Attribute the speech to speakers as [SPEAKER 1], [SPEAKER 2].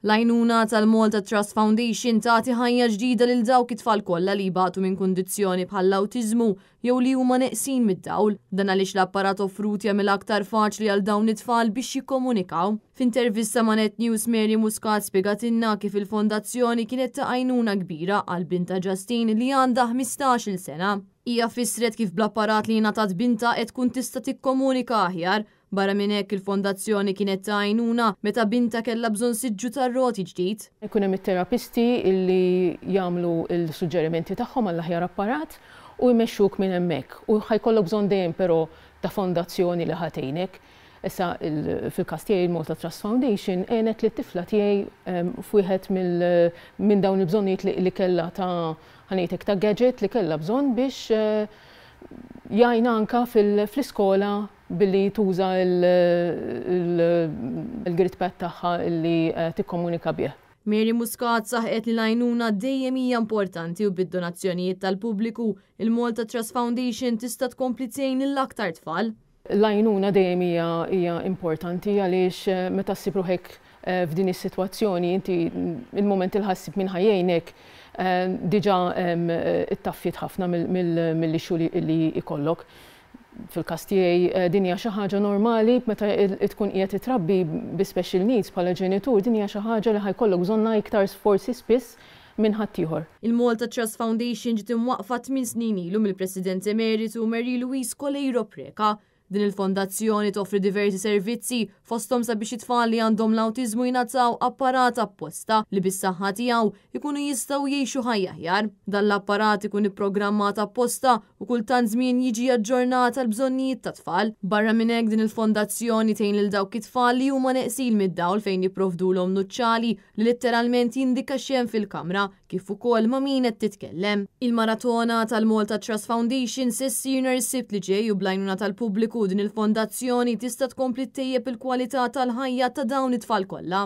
[SPEAKER 1] L-għajnuna tal-Malta Trust Foundation tagħti ħajja ġdida lil dawk it-tfal kollha li jbatu minn kundizzjoni bħall-awtiżmu jew li huma neqsin mid-dawl. Dan għaliex l-apparat offrut jagħmilha aktar faċli għal dawn it-tfal biex jikkomunikaw. F'intervista ma' Net News Mary Muscat spjegatilna kif il-fondazzjoni kienet ta' għajnuna kbira għal bintha Justine li għandha 15-il sena. Hija fissret kif bl-apparat li ngħatat bintha qed tkun tista' tikkomunika aħjar. Barra minn hekk il-fondazzjoni kienet ta' għajnuna meta bintha kellha bżonn siġġu tar-roti ġdid.
[SPEAKER 2] Ikun hemm it-terapisti li jagħmlu l-suġġerimenti tagħhom għall-aħjar apparat u jmexxuk minn hemmhekk. U ħa jkollok bżonn dejjem però ta' fondazzjoni li ħa tgħinek. Issa fil-każ tiegħi il-Malta Trust Foundation għenet lit-tifla tiegħi f'wieħed minn dawn il-bżonnijiet li kellha ta' ħa ngħidlek ta' gadget li kellha bżonn biex jgħinha anke fl-iskola billi tuża l-grid pad tagħha li tikkomunika bih.
[SPEAKER 1] Mary Muscat saħqet li l-għajnuna dejjem hija importanti u bid-donazzjonijiet tal-pubbliku, il-Malta Trust Foundation tista' tkompli tgħin lil aktar tfal.
[SPEAKER 2] L-għajnuna dejjem hija hija importanti għaliex meta ssib ruħek f'din is-sitwazzjoni inti il-mument li ħa ssib min ħa jgħinek diġà ittaffiet ħafna mill-issue li jkollok. Fil-każ tiegħi din hija xi ħaġa normali meta tkun qiegħed itrabbi bi special needs bħala ġenitur, din hija xi ħaġa li ħa jkollok bżonnha iktar forsi spiss minn ħaddieħor.
[SPEAKER 1] Il-Malta Trust Foundation ġiet imwaqqfa 8 snin ilu mill-President Emeritu Mary Louise Coleiro Preca. Din il-fondazzjoni toffri diversi servizzi, fosthom sabiex it-tfal li għandhom l-awtiżmu jingħataw apparat apposta li bis-saħħa tiegħu ikunu jistgħu jgħixu ħajja aħjar. Dan l-apparat ikun ipprogrammat apposta u kultant żmien jiġi aġġornat għal bżonnijiet ta' tfal. Barra minn hekk, din il-fondazzjoni tgħin lil dawk it-tfal li huma neqsin mid-dawl fejn jipprovdulhom nuċċali li letteralment jindika x'hemm fil-kamra kif ukoll ma' min qed titkellem. Il-maratona tal-Malta Trust Foundation se ssir nhar is-Sibt li ġej u bl-għajnuna tal-pubbliku din il-fondazzjoni tista' tkompli ttejjeb il-kwalità tal-ħajja ta' dawn it-tfal kollha.